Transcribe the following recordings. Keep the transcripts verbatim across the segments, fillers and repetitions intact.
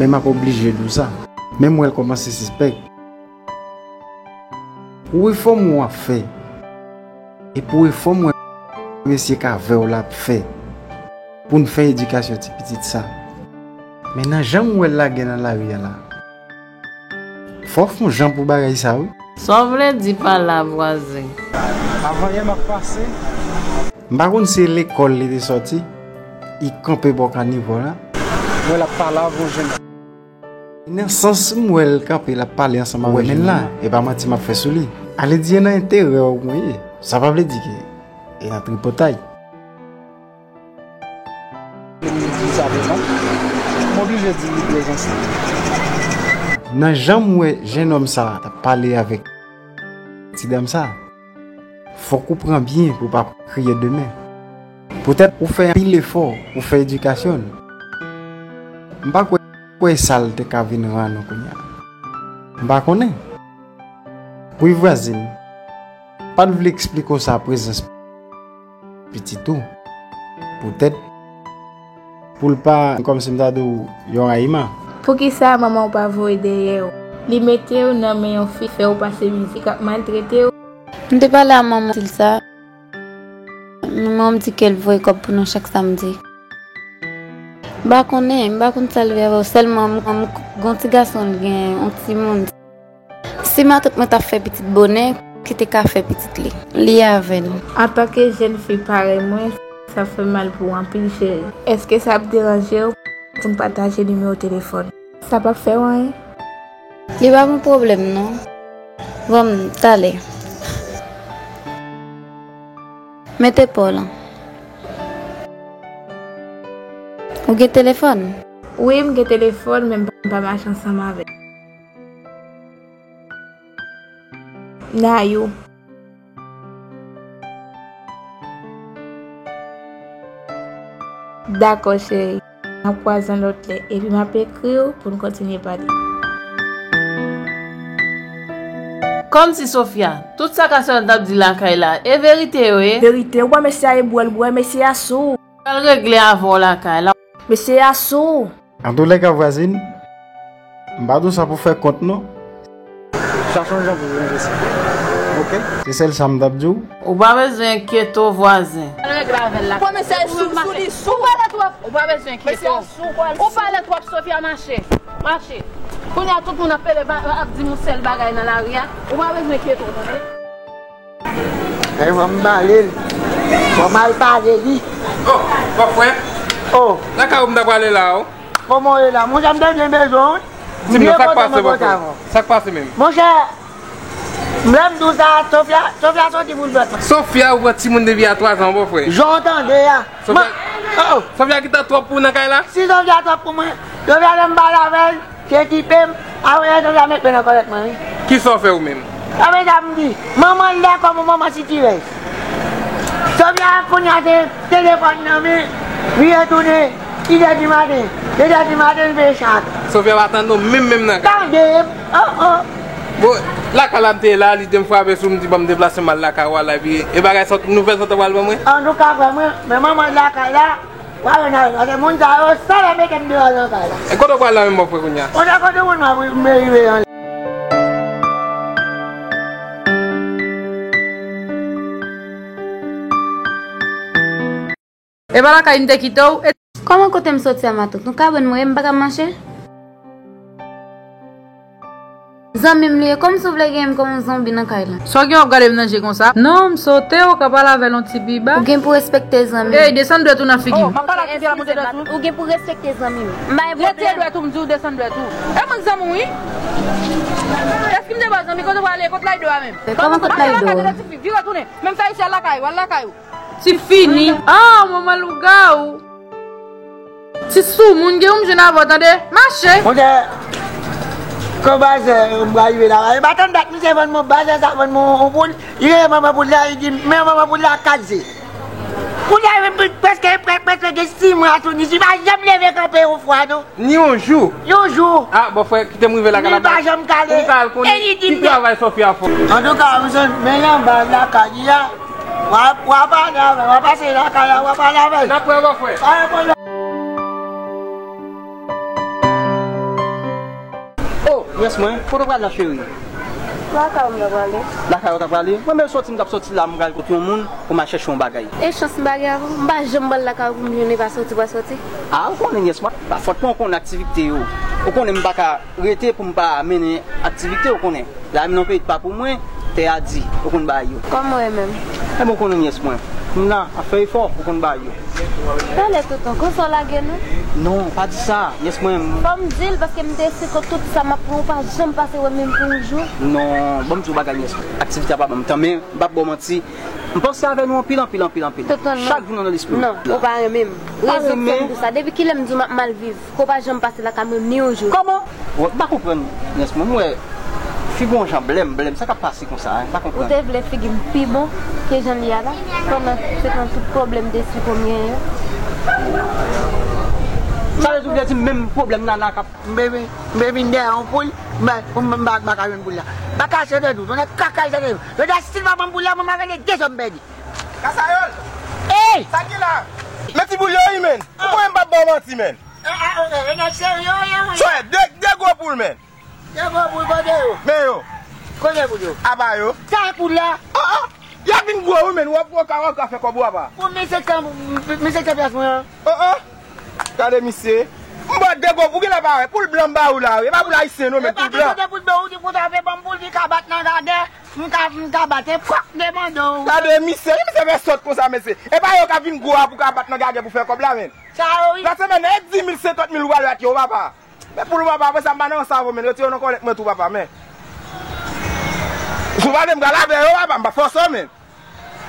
Men m ap oblije di w sa. Men m wè l kòmanse sispèk. Pou efò m wè w ap fè, e pou efò m wè mesye k avè w la ap fè, pou n fè edikasyon ti pitit sa. Men nan jan m wè l lage nan lari a la, fò w fè yon jan pou bagay sa, wi. Sa w vle di pa la, vwazen? Avanyè m ap pase. M pa konn si se lekòl li te sòti, li kanpe bò kanivo la. Mwen l ap pale avè yon jennonm. Nan sans m wè l kanpe, l ap pale ansanm avèk jennonm la, e pa manti m ap fè sou li. Ale di e nan enterè w mwen ye. Sa pa vle di ke e nan tripotay. M di sa devan. M oblije di li prezans li. Nan jan m wè jennonm sa a t ap pale avèk ti dam sa a, fòk ou pran byen pou w pa kriye demen. Poutèt ou fè anpil efò pou fè edikasyon l. M pa kwè, kwè sa l te ka vin rann ou kounye a. M pa konnen. Wi vwazin, pa t vle eksplike w sa prezans pitit ou. Poutèt, pou l pa, kòmsi m ta di w, yon rayiman. Poukisa manman w pa voye dèyè w? Li mete w nan men yon fi, fè w pase mizè, k ap maltrete w. M te pale a manman w sou sa. Manman w di ke l voye kòb pou nou chak samdi. M pa konnen, m pa konn sa l vle avè w. Sèlman, m, m, gon ti gason l gen, yon timoun. Si matant mwen t ap fè pitit bonè, ki te ka fè pitit li? Li avè l. Antanke jèn fi parèy mwen, sa fè m mal pou w anpil, cheri. Èske sa ap deranje w pou n pataje nimewo telefòn? Sa p ap fè w anyen. Li pa yon pwoblèm, non. Bon, talè. Mete pa w lan. Ou gen telefòn? Wi, m gen telefòn, men m pa, m pa mache ansanm avè l. Nayou. Dakò, cheri. N ap kwaze yon lòt lè, epi m ap ekri w pou n kontinye pale. Kòmsi Sofia, tout sa Kasyòl t ap di lakay la, e verite yo ye? Verite, ou wè mesye a e bwè l bwè, mesye a sou. Pral regle avè w lakay la. Mesye a sou. Antoulèka, vwazin, m pa di w sa pou fè kont non. Chache yon jan pou w ranje sa. Oke? Se sèl sa m t ap di w. Ou pa bezwen enkyete w, vwazen. Al regle avè l la. Pran mesye a sou, sou li, sou. Ou pale twòp. Ou pa bezwen enkyete w. Ou pale twòp, Sofia, mache. Mache. Kounye a, tout moun ap pede ba, ap di m yon sèl bagay nan lari a. Ou pa bezwen enkyete w, tande? Èy, fò m pale l. Fò m al pale li. Oh, bòfrè. Oh. Lakay ou m ta prale la, oh. Kòman w ye la? Monchè, m te byen bezwen w. Di m non, sa k pase, bòfrè? Sa k pase menm? Monchè, m lè m di w sa, Sofia, Sofia soti pou l fè. Sofia, ou pran timoun depi a twa zan, bòfrè. Jan w tande a. Sofia, oh, Sofia ki ta twòp pou w nan kay la? Si Sofia twòp pou mwen, Sofia lè m pale avè l, se ki pe m, apre sa Sofia met men nan kòlèt mwen, wi. Kisa w fè ou menm? Apre sa m di, manman l dakò pou manman sitirèz. Sofia kounye a se telefòn nan men, vire tounen, sis è di maten, sèt è di maten, l veye chat. Sofia pa tande w menm, menm nan kay. Tande m, oh, oh. Bon, lakay la m te ye la, li te m frape sou m, di ban m deplase m al lakay ou a la, epi e bagay sa, nouvèl sa w ta pral ban mwen? Antouka, frè mwen, men manman l lakay la, w a wè nan, paske moun sa yo, sa la mete m deyò nan kay la. E kote w pral la menm, bòfrè, kounye a? Kote, kote moun m ap rive an? E pa lakay m te kite w, e. Kòman kote m soti a matant? Yon kabann mwen ye, m pa ka mache? Zanmi m li ye, kòmsi w vle genyen m kòm yon zonbi nan kay la? Sa w gen w ap gade m nan je konsa? Non, m sote, ou ka pale avè l yon ti pi ba. Ou gen pou respekte zanmi m. Ey, desann dwèt ou nan figi m. Oh, m ap pale ak ti fi a, monte dwèt ou. Ou gen pou respekte zanmi m. M pa gen pwoblèm. Rete dwèt ou, m di w desann dwèt ou. E mwen k zanmi w, wi. Èske m te ba w zanmi, kote w prale, kote Laydo a menm? Kòman kote Laydo a? Vire tounen. Menm fè isi al lakay ou, al lakay ou. Ti fini. Ah, manman lougawou. Ti soumoun, gen yon m jwenn avè w, tande. Mache. Monchè, kon bazè, m pral rive la. E pa tann dat misye vann mwen, bazè sa vann mwen yon poul. Li rele manman poul la, li di, men manman poul la kat ze. Poul la, prèske, prè-, prèske gen sis mwa sou li. Li pa janm leve kanpe yon fwa, non. Ni yon jou. Yon jou. Ah, bòfrè, kite m rive lakay la. Li pa janm kale. Pou m ka al konnen ki travay Sofia fè. Antouka, m sonje, men l anba lakay li a. W a, w a pale avè l, w a pase lakay la, w a pale avè l. N ap wè, bòfrè. Pa gen pwoblèm. Yes, mwen, kote w pral la, cheri? Lakay ou m ta prale. Lakay ou ta prale? Mwen menm soti, m t ap soti la, m pral kote yon moun pou m al chèche yon bagay. E chans m pa gen avè w? M pa janm pral lakay ou pou m jwenn e pa soti, pa soti. A, ou konnen, yes, mwen, pa fòt mwen, ou konnen aktivite yo. Ou konnen m pa ka rete pou m pa mennen aktivite, ou konnen. La menm nan peyi pa pou mwen, tè a di, ou konn bagay yo. Kòman w ye menm? Enben, ou konnen, yes, mwen. M la, ap fè efò, ou konn bagay yo. Talè tonton, konsa w lage nou? Non, pa di sa, yes, mwen. Fò m di l, paske m te esplike w tout sa m ap pran, ou pa janm pase wè m menm pou yon jou. Non, ban m di w bagay, yes, mwen. Aktivite a pa ban m tan, men m p ap ba w manti. M panse avè nou anpil, anpil, anpil, anpil. Tonton, non. Chak jou nan, nan lespri m. Non, ou pa renmen m. Rezon k fè m di w sa. Depi kilè m di w m ap mal viv? Ke w pa janm pase lakay mwen ni yon jou. Kòman? Ou pa konprann, yes, mwen. M wè figi w yon jan blèm, blèm. Sa k ap pase konsa, en? M pa konprann. Ou te vle figi m pi bon ke jan l ye a la? Pandan se nan tout pwoblèm de sou konbyen yo. Sa vle di, ou vle di m menm pwoblèm nana k ap M vin, m vin dèyè yon poul, m, m, m, m pa ka jwenn poul la. M pa ka chante tou, tonnè kakay chante tou. Yo di si l pa ban m poul la, mwen m a rele de zòm pèdi. Kasayòl! Ey! Sa ki la? Men ti poul yo wi, men. Ou konnen m p ap ba w manti, men. E, e, e, e, nèg serye yo ye, wi. Sòy, de, de gwo poul, men. De gwo poul, kote yo? Men yo. Kote poul yo? Apa yo. Sa poul la? Ah, ah. Y ap vin gwo, wi, men. W ap, w ap ka, w ap ka fè kòb ou apa. Pou mil senk san, mil senk san pyas mwen an. Oh, oh. Gade misye. M ba w de gwo, ou genlè pa wè. Poul blan m ba ou la, wi. E pa poul ayisyen, non, men poul blan. Epi kote poul blan ou di pou ta fè ban m poul ki ka bat nan gagè, m ka, m ka bat e pwak de mando. Gade misye, ki misye fè sòt konsa, mesye. E pa yo k ap vin gwo a pou ka bat nan gagè pou fè kòb la, men. Sa yo, wi. Nan semèn nan, e di mil, senkant mil ou pral bat yo, papa. Men poul ou, papa, apre sa, m pa nan rans avè w, men. Retire yo nan kòlèt mwen tou, papa, men. Si w pa vle m pral avè yo, papa, m pa fòse w, men.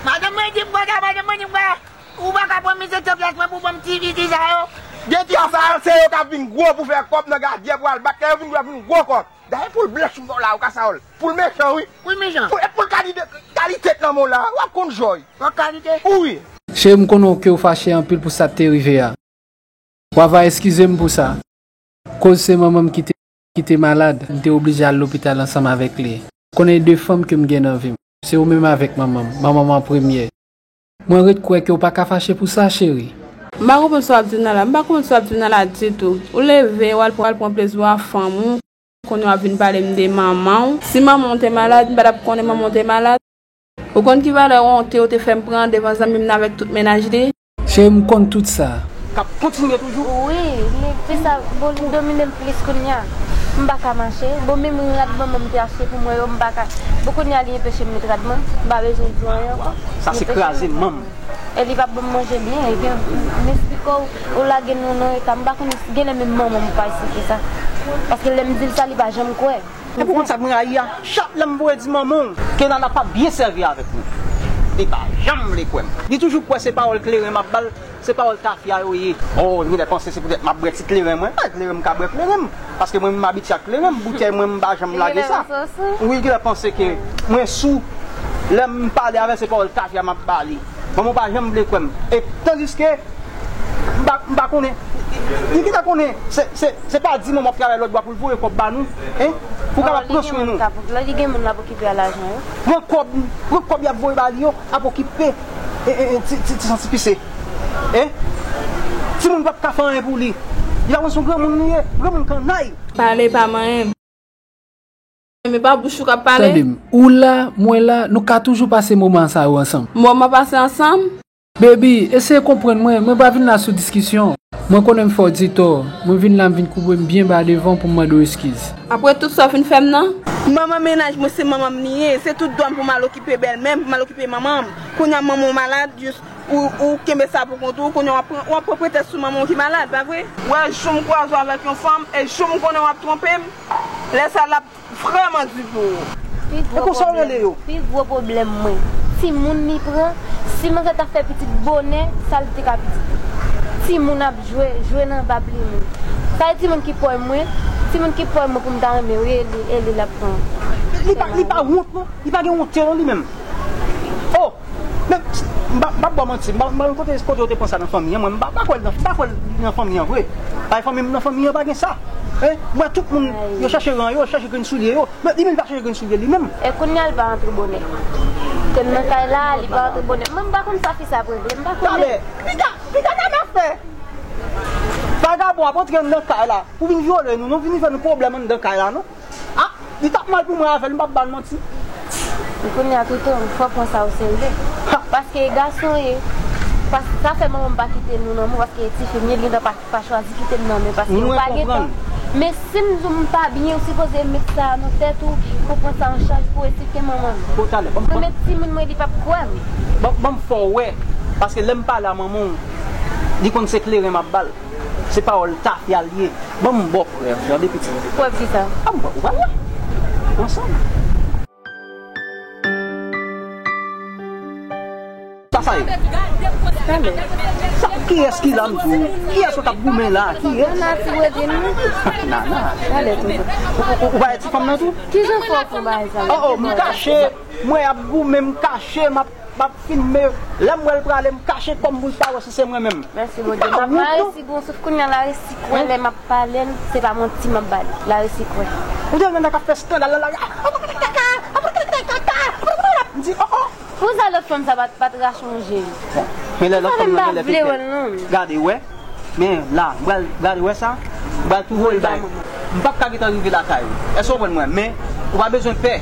Madanm mwen di m konsa, madanm mwen di m konsa. Ou pa ka pran mizè de plas mwen pou ban m ti figi sa yo. De ti sa yo, se yo k ap vin gwo pou fè kòb nan gagè pou al bat. Lè yo vin gwo, y ap vin gwo kòb. Dayè poul blanch m ba w la, ou ka sa yo. Poul mechan, wi. Poul mechan. Poul, e poul kalite, kalite nan men w la, w ap konn jòy. Yon kalite? Wi. Cheri, m konnen ke w fache anpil pou sa k te rive a. W ava eskize m pou sa. Koz se manman m ki te, ki te malad, m te oblije al lopital ansanm avèk li. Konnen de fanm ke m gen nan vi m. Se ou menm avèk manman m. Manman m an premye. Mwen ret kwè ke w pa ka fache pou sa, cheri. M pa konprann sa w ap di m nan la. M pa konprann sa w ap di m nan la ditou. Ou leve, w al pran, w al pran plezi w a fanm ou. Kounye w ap vin pale m de manman w. Si manman w te malad, m pa t ap konnen manman w te malad. Ou konn ki valè wonte ou te fè m pran devan zanmi m nan avèk tout mennaj li? Cheri, m konn tout sa. K ap kontinye toujou? Wi, li, fi sa, bon, li domine m plis kounye a. M pa ka mache. Bon, menm rad manman m te achte pou mwen yo, m pa ka. Bon, kounye a, li anpeche m met rad mwen. M pa bezwen di anyen ankò. Sa se kraze manm. E li p ap ban m manje byen. Ebyen, m, m esplike w, ou lage nou nan eta. M pa konn, genlè menm manman m pa esplike sa. Paske lè m di l sa, li pa janm kwè. E pou kont sa k mwen rayi a, chak lè m voye di manman w ke Nana p ap byen sèvi avèk mwen, li pa janm vle kwè m. Li toujou kwè se pawòl kleren m ap ba l, se pawòl tafya yo ye. O, li genlè panse se poutèt m ap bwè ti kleren mwen. Pa kleren m ka bwè kleren m, paske mwen menm m abitye ak kleren m, boutèy mwen m pa janm lage sa. Wi, li genlè panse ke mwen sou. Lè m pale avè l, se pawòl tafya m ap ba li. Manman w pa janm vle kwè m. E tandiske M pa, m pa konnen. Li gentan konnen. Se, se, se pa di manman w ap travay lòt bò pou l voye kòb ba nou, en? Pou kapab pran swen nou. Li gen moun k ap, li gen moun l ap okipe a lajan yo. Pran kòb, pran kòb y ap voye ba li yo, ap okipe, e, e, e, ti, ti, ti santi pise. En? Timoun p ap ka fè anyen pou li. Li pa konn se yon granmoun li ye, granmoun kannay. Pale pa manyen. Men pa bouch ou k ap pale. Tande m, ou la, mwen la, nou ka toujou pase moman sa yo ansanm. Moman pase ansanm? Baby, eseye konprann mwen, mwen pa vin la sou diskisyon. Mwen konnen m fè w di tò, mwen vin la m vin koube m byen ba devan pou m mande w eskiz. Apre tout sa w fin fè m nan? Manman mennaj mwen se manman m li ye, se tout dwa m pou m al okipe bèlmè m, pou m al okipe manman m. Kounye a manman w malad, jis ou, ou kenbe sa pou kont ou, kounye a w ap pran, w ap pran pretèks sou manman w ki malad, pa vre? Wè, jou m kwaze w avèk yon fanm, e jou m konnen w ap twonpe m, lè sa l ap vrèman di pou ou. Pi gwo pwoblèm, pi gwo pwoblèm mwen, timoun li pran, si manzè ta fè pitit bonè, sa l te ka pitit. Timoun ap jwe, jwe nan bab li menm. Sa e timoun ki pòy mwen, timoun ki pòy mwen pou m ta renmen wi, e li, e li l ap pran. Li pa, li pa wont non, li pa gen wonte non li menm. Oh! Men, m pa, m p ap ba w manti, m pa, m pa konn kote, kote yo te pran sa nan fanmi an, mwen, m pa, m pa kwè l nan, m pa kwè l nan fanmi an vre. Paske fanmi m nan fanmi an pa gen sa. Hein? M wè tout moun, yo chèche ran yo, yo chèche grenn soulye yo, men li menm li pa chèche grenn soulye li menm. E kounye a l pa antre bonè. Ke m nan kay la, li pa antre bonè. Mwen, m pa konn sa fi sa ap regle, m pa konnen. Talè, piga, piga nan afè. Vagabon ap antre anndan kay la, pou vin vyole nou, non, vin fè nou pwoblèm anndan kay la, non. Li t ap mal pou mwen avè l, m p ap ba l manti. Kounye a, Toto, fò w pran sa o serye. Paske e gason ye. Pas, sa fè manman m pa kite nou nan mou, paske e tifi m ye, li gentan pa, pa chwazi kite m nan men, paske ou pa gen tan. Men si m di w m pa byen, ou sipoze met sa nan tèt ou, pou pran sa an chaj, pou eksplike manman m. Mwen menm timoun mwen, li p ap kwè m. Ban, ban m fè w wè, paske lè m pale a manman w, li konn se kleren m ap ba l. Se pawòl tafya l ye. Ban m ba w prèv, tande pitit. Prèv ki sa? A, m ba, ou pral wè. Ansanm. Sa sa ye? Sa, kiyès ki la, m di w? Kiyès w t ap goumen la? Kiyès? Nana, ti bredin, wi. Nana. Ou, ou, ou, ou pa wè ti fanm nan tou? Kijan fè w fè bagay sa yo? Oh, oh, m kache. Mwen ap goumen, m kache, m ap M ap filme, lè m wè l prale, m kache kò m pou l pa wè si se mwen menm. Mèsi Bondye. M ap mare si gon souf kounye a, Larisi kwè lè m ap pale l, se pa manti m ap ba li. Larisi kwè. Ou te wè nèg k ap fè eskandal la, la, m di, oh, oh. Poukisa lòt fanm sa pa t, pa t rache yon je l? Bon, men lè lòt fanm nan gen lè te fè. Gade, wè. Men la, m pral, pral wè sa, m pral tou voye l bay. M p ap ka gentan rive lakay ou. Èske w konprann mwen? Men, ou pa bezwen pè.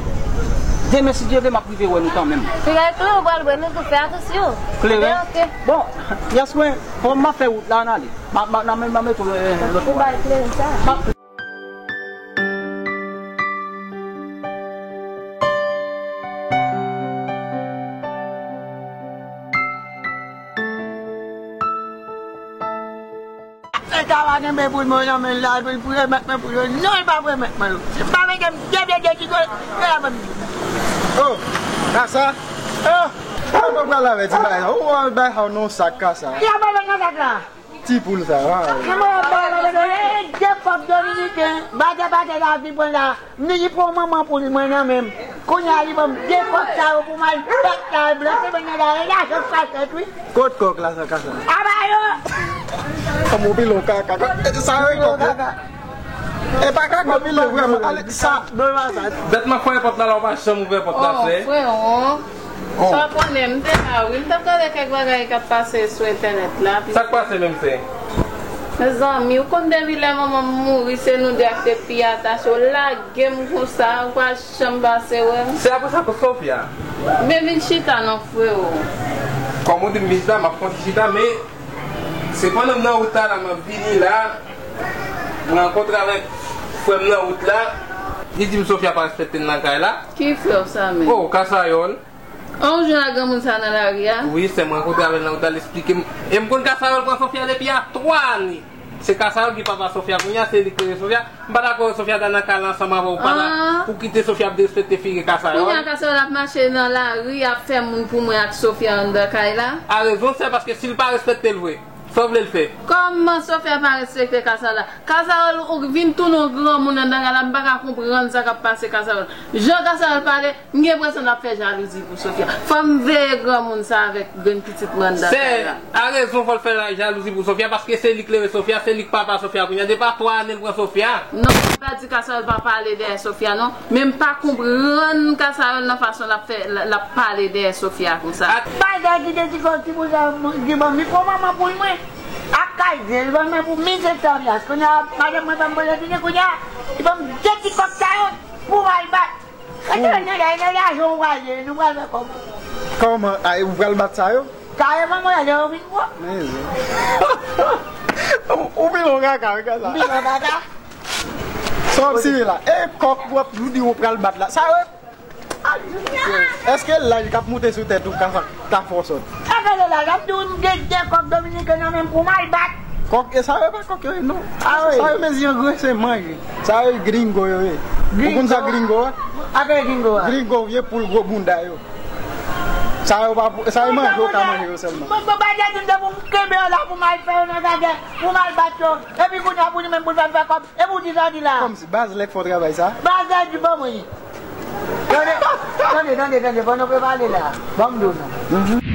Demen, si Dye vle, m ap rive wè nou kanmenm. Kleren, ou pral wè nou tou, fè atansyon. Kleren? Bon, yès mwen, fò m ap fè wout la, ann ale. M ap, m ap, m ap, m ap mete w, eh, lòt bò. Ou bay kleren sa. Se ka pa kenbe pou l mwen nan men l la, pou l pou remèt mwen pou yo. Non, l p ap remèt mwen yo. Si m pa mete m de pye de ti kòl, fè la ban m di. Oh, Kasa? Oh, mwen pral avè ti bagay sa. Ou wè bagay sa w nan sak Kasa. Ki ap avè nan sak la? Ti poul sa, wa. Mwen mwen ba la de kòb dominiken, batè batè la vin pran la. M di li pran manman poul mwen nan men m. Kounye a li ban m de kòb sa yo pou m al bat la blan se mwen nan la e la jòf pa fèt wi. Kot kòk la sa ka sa? Aba yo. Kòm ou pile w kaka. Sa yo e kòk la. E pa kaka ou pile vrèman. Ale sa. Bèt m ap fè pòt la la ou pa janm ouvè pòt la frè. Frè. Sa w konnen, m te la wi, m t ap gade kèk bagay k ap pase sou entènèt la. Sa k pase menm se? Mezanmi, ou konn depi lè manman m mouri, se nou de ak te pi atache. Ou lage m konsa, ou pa janm pase wè m. Se apre sa pou Sofia. Men vin chita non, freo. Kòm ou di m vin chita, m ap fon ti chita, men se pandan m nan wout la, la m ap vini la, m rankontre avèk frè m nan wout la. Li di m Sofia pa respekte l nan kay la. Ki frè w sa menm? Oh, Kasayòl. An w jwenn ak granmoun sa nan lari a? Wi, sè m rankontre avè l nan wout la, l esplike m. E m konn Kasayòl pran Sofia depi a twa ane. Se Kasayòl ki papa Sofia kounye a, se li k leve Sofia. M pa dakò Sofia ta nan kay la ansanm avè w pa la pou kite Sofia ap derespekte figi Kasayòl. Kounye a Kasayòl ap mache nan lari ap fè moun pou mwen ak Sofia anndan kay la. A rezon, sè, paske si l pa respekte l vre, sa w vle l fè? Kòman Sofia pa respekte Kasayòl la? Kasayòl ou vin tounen yon granmoun anndan kay la, m pa ka konprann sa k ap pase Kasayòl. Jan Kasayòl pale, m gen enpresyon l ap fè jalouzi pou Sofia. Fò m veye granmoun sa avèk grenn pitit mwen anndan kay la. Sè, a rezon fò l fè jalouzi pou Sofia, paske se li k leve Sofia, se li k papa Sofia kounye a. Depi a twa ane l pran Sofia. Non, m pa di Kasayòl pa pale dèyè Sofia non, men m pa konprann Kasayòl nan fason l ap fè, l, l ap pale dèyè Sofia konsa. Bay dèyè kite ti kòb ti boul sa, di ban m li pran manman poul mwen. Ak kay zen, li ban mwen pou mil senk san pyas. Kounye a, madanm mwen ban m poze tine, kounye a, li ban m de ti kòb sa yo pou m al bat. Mwen te wè nèg la, nèg la, jan w pral ye, nou pral fè kòb. Kòman? A, ou pral bat sa yo? Kareman, mwen, lè yo vin pran. Men zen. Ou, ou pile yon kaka, wi, kaka. M pile yon kaka. Sa w ap siye la? E kòk w ap di w pral bat la. Sa yo Èske laj k ap moute sou tèt ou ka, ka fè w sòt? Sa fè lè laj ap di w m gen de kòk dominiken nan men m pou m al bat. Kòk, e sa yo pa kòk yo ye non. A wi. Sa yo mezi an grenn se manje. Sa yo gringo yo ye. Ou konn sa gringo a? Ake gringo a? Gringo vye poul gwo bounda yo. Sa yo pa pou, sa yo manje yo ka manje yo sèlman. Mwen, mwen pa di m de pou m kenbe yo la pou m al fè yo nan zafè, pou m al bat yo. Epi kounye a pou li menm pou l fè m fè kòb. Epi w di sa w di la. Kòmsi, baz lè k fè w travay sa? Baz lè di ban mwen. Tande, tande, tande, tande, pandan w pale la, ban m di w non.